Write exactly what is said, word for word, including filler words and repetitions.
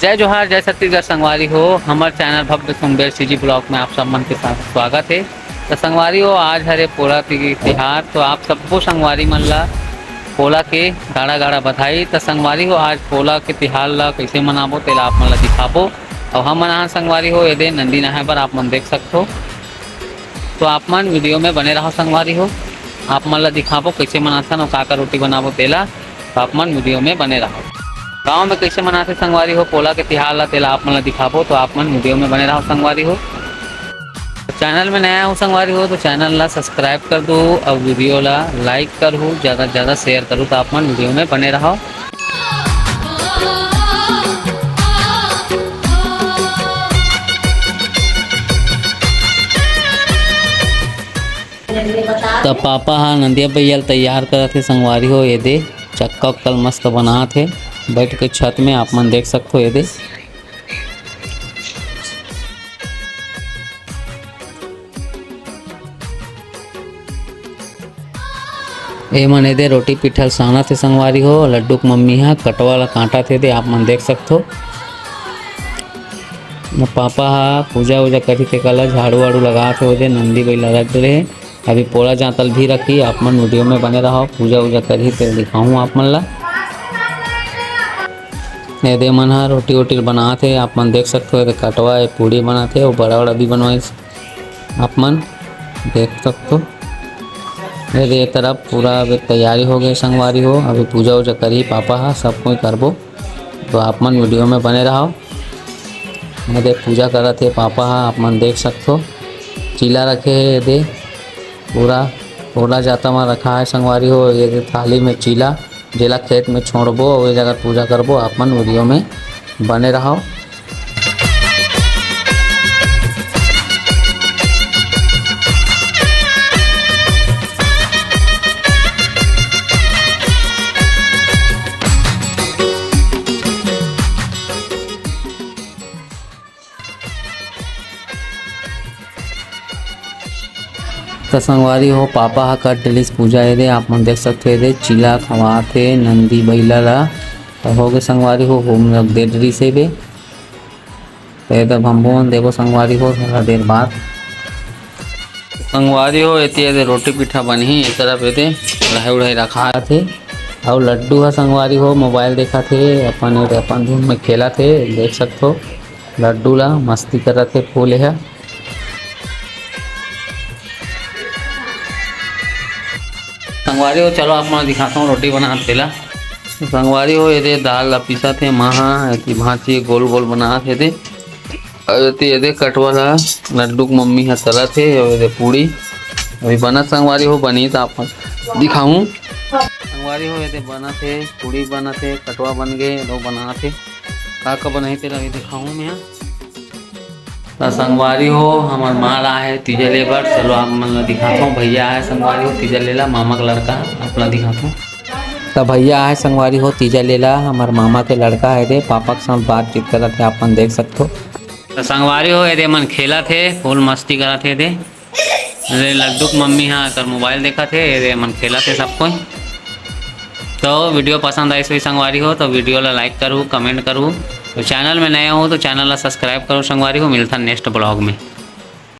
जय जोहार, जय छत्तीसगढ़ संगवारी हो। हमर चैनल भव्य सुंदर सीजी ब्लॉग में आप सब मन के साथ स्वागत है। तो संगवारी हो, आज हरे पोला ति-, तिहार, तो आप सबो संगवारी मन ला पोला के गाड़ा गाड़ा बधाई। तो संगवारी हो, आज पोला के तिहार ला कैसे मनाबो, तेला आप मन ला दिखाबो। और हम मन आहान संगवारी हो, ये दे नंदी नहाए बर आप मन देख सकथो। तो आप मन वीडियो में बने रहो संगवारी हो, आप मन ला दिखाबो कैसे मनाथन और का का रोटी बनाबो तेला। तो आप मन वीडियो में बने रहो। गांव में कैसे मनाथे संगवारी हो पोला के तिहार ला, तेला आप मन ला दिखाबो, तो आप मन वीडियो में बने रहो संगवारी हो। चैनल में नया हो संगवारी हो तो चैनल ला सब्सक्राइब कर दो और वीडियो ला लाइक करहु, ज्यादा से ज्यादा शेयर करहु, तो आप मन वीडियो में बने रहो। त पापा ह नंदिया भैया ल तैयार करत हे संगवारी हो। ये दे चक्का उक्का ल मस्त बनात हे, बैठ के छत में आप मन देख सकथो। ये दे ए मन एदे रोटी पिठा ल सानत हे संगवारी हो। लड्डू के मम्मी ह कटवा ल काटत हे, दे आप मन देख सकथो। पापा ह पूजा वूजा करही, तेकर ल झाड़ू वाड़ू लगात हे। ओदे नंदी बइला रख दे रहे, अभी पोला जांतल भी रखी। आप मन वीडियो में बने रहो, पूजा वूजा करही, तेल दिखाहूँ आप मन ला। ये दे मन ह रोटी वोटी बनात हे, आप मन देख सकथो। ये दे कटवा, ये पूड़ी बनात हे, वो बड़ा बड़ा भी बनवाइस। आप मन देख सकथो। ये दे, ये तरफ पूरा अभी तैयारी हो गए संगवारी हो, अभी पूजा वूजा करही पापा ह, सब कोई करबो, तो आप मन वीडियो में बने रहो। ये दे पूजा करत हे पापा ह, आप मन देख सकथो। चीला रखे हे ये दे, पूरा पोला जांता म रखा है संगवारी हो। ये दे थाली में चीला, जेला खेत में छोड़बो, ओए जगह पूजा करबो। आप मन वीडियो में बने रहो। त संगवारी हो, पापा ह कर डरिस पूजा। ये दे आप मन देख सकथो, ये दे चीला खवात हे नंदी बइला ला। त हो गे संगवारी हो, होम लग दे डरिस हे बे। त ये दे भम्बो मन देबो संगवारी हो, थोड़ा देर बाद। संगवारी हो, एती ये दे रोटी पीठा बनही, ये तरफ ये दे कढ़ाई उढ़ाई रखा थे। अउ लड्डू ह संगवारी हो, मोबाइल देखत हे, अपन, अपन धुन में खेलत हे, देख सकथो। लड्डू ला मस्ती करत हे फूल ह। संगवारी हो, चलो आप मन दिखाता हूँ रोटी बनात तेला। संगवारी हो, ये दे दाल ला पीसत हे माँ ह, एती भांची गोल गोल बनात हे दे। अउ एती ये दे कटवा ला लड्डू के मम्मी ह तलत हे, अउ ये दे पूड़ी अभी बनत संगवारी हो, बनी त आप मन दिखाऊं। संगवारी हो, ये दे बनत हे, पूड़ी बनत हे, कटवा बन गे, दो बनात हे। का का बनाही तेला भी दिखाहूँ मैं। त संगवारी हो, हमर माँ ला है तीजा ले बर, चलो आप मन ला दिखात हूँ। भैया है संगवारी हो, तीजा ले ला, मामा के लड़का है, अपना दिखात हूँ। त भैया है संगवारी हो, तीजा ले ला, हमर मामा के लड़का है दे, पापा के साथ बातचीत करत है, आप मन देख सकथो। त संगवारी हो, ये दे मन खेलत हे, फुल मस्ती करत हे दे। ये दे लड्डू के मम्मी हा एकर मोबाइल देखत हे, ये दे मन खेलत हे सब कोई। तो वीडियो पसंद आइस होही संगवारी हो, तो वीडियो ला लाइक करहु, कमेंट करहु। तो चैनल में नए हो तो चैनल ला सब्सक्राइब करहु संगवारी हो। मिलथन नेक्स्ट ब्लॉग में।